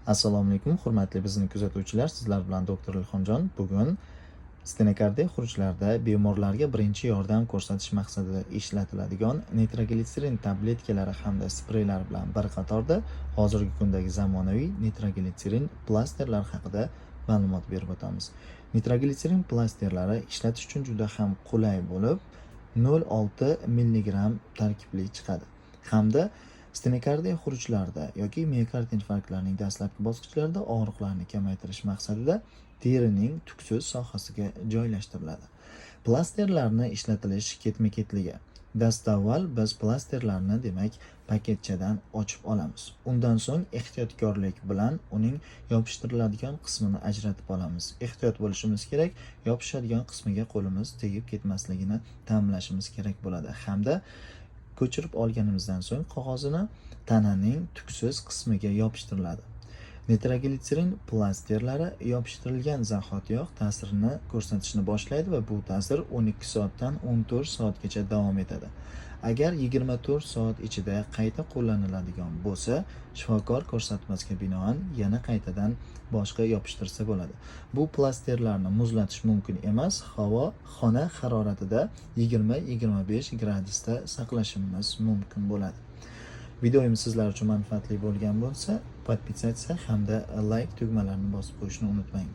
Assalomu alaykum, hurmatli bizni kuzatuvchilar. Sizlar bilan doktor Ilhomjon. Bugun stenokardiya xurujlarda bemorlarga birinchi yordam ko'rsatish maqsadida ishlatiladigan nitroglitserin tabletkalari hamda spreylar bilan bir qatorda hozirgi kundagi zamonaviy nitroglitserin plasterlar haqida ma'lumot berib o'tamiz. Nitroglitserin plasterlari ishlatish uchun juda ham qulay bo'lib, 0,6 milligramm tarkibli chiqadi hamda stenokardiya xurujlarida yoki miokard infarktlarining dastlabki bosqichlarida og'riqlarni kamaytirish maqsadida terining tuksiz sohasiga joylashtiriladi. Plasterlarni ishlatilish ketma-ketligi. Dastavval biz plasterlarni, demak, paketchadan ochib olamiz. Undan so'ng ehtiyotkorlik bilan uning yopishtiriladigan qismini ajratib olamiz. Ehtiyot bo'lishimiz kerak, yopishadigan qismiga qo'limiz tegib ketmasligini ta'minlashimiz kerak bo'ladi hamda ko'chirib olganimizdan so'ng qog'ozini tananing tuksiz qismiga yopishtiriladi. Nitroglitserin plasterlari yopishtirilgan zahotiyoq ta'sirini ko'rsatishni boshlaydi va bu ta'sir 12 soatdan 14 soatgacha davom etadi. Agar 24 soat ichida qayta qo'llaniladigan bo'lsa, shifokor ko'rsatmasiga binoan yana qaytadan boshqa yopishtirsa bo'ladi. Bu plasterlarni muzlatish mumkin emas, havo xona haroratida 20-25 gradusda saqlashimiz mumkin bo'ladi. Videomiz sizlar uchun manfaatli bo'lgan bo'lsa, подписаться hamda layk tugmalarini bosib qo'yishni unutmang.